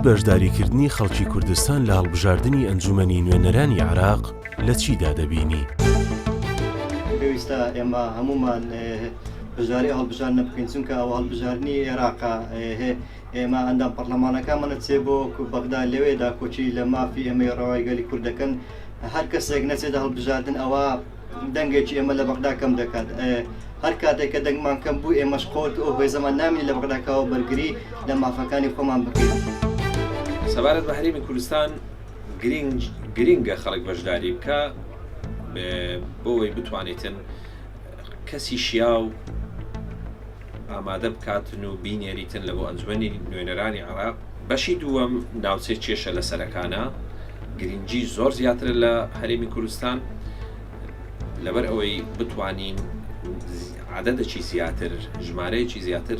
بەشداریکردنی خەڵکی کوردستان لە هەڵبژاردنی ئەنجومەنی نوێنەرانی عێراق لە چیدا دەبینی؟ پێویستە ئێمە هەموومان بەشداری هەڵبژاردنە بکەین چونکە ئەوە هەڵبژاردنی عێراقە ئێمە ئەندام پەڕلەمانەکانمان ئەچێ بۆ بەغدا لەوێ داکۆکی لە مافی ئێمەی ڕەوای گەلی کورد دەکەن هەر کەسێک نەچێتە هەڵبژاردن ئەوە دەنگێکی ئێمە لە بەغدا کەم دەکات هەر کاتێک کە دەنگمان کەم بوو ئێمەش قوت ئەو هێزەمان نامێنێ لە بەغداکەوە بەرگری لە مافەکانی خۆمان بکەین. سەبارەت بە هەرێمی کوردستان گرینگ گرینگە خەڵک بەشداری بکا بۆ ئەوەی بتوانێتن کەسی شیاو ئامادە بکاتن و بینێریتن لە بۆ ئەنجومەنی نوێنەرانی عێراق. بەشی دووەم ناوچەی کێشە لەسەرەکانە گرنگی زۆر زیاترە لە هەرێمی کوردستان لەبەر ئەوەی بتوانین عادەتێکی زیاتر ژمارەیەکی زیاتر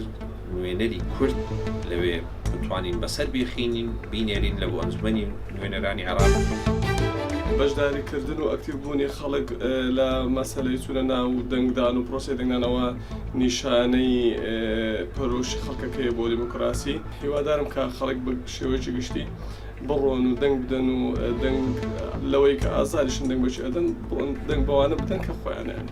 نوێنەری کورد لەوێ بتوانین بەسەر بیخینین بینێرین لە بۆ ئەنجومەنی نوێنەرانی عێراق. بەشداریکردن و ئەکتیڤ بوونی خەڵک لە مەسەلەی چوونە ناو دەنگدان و پرۆسەی دەنگدانەوە نیشانەی پەرۆشی خەڵکەکەیە بۆ دیموکراسی. هیوادارم کە خەڵک بە شێوەیەکی گشتی بڕۆن و دەنگ بدەن و دەنگ لەوەی کە ئازادیشن دەنگ بەچی ئەدەن بڕۆن دەنگ بەوانە بدەن کە خۆیانیان.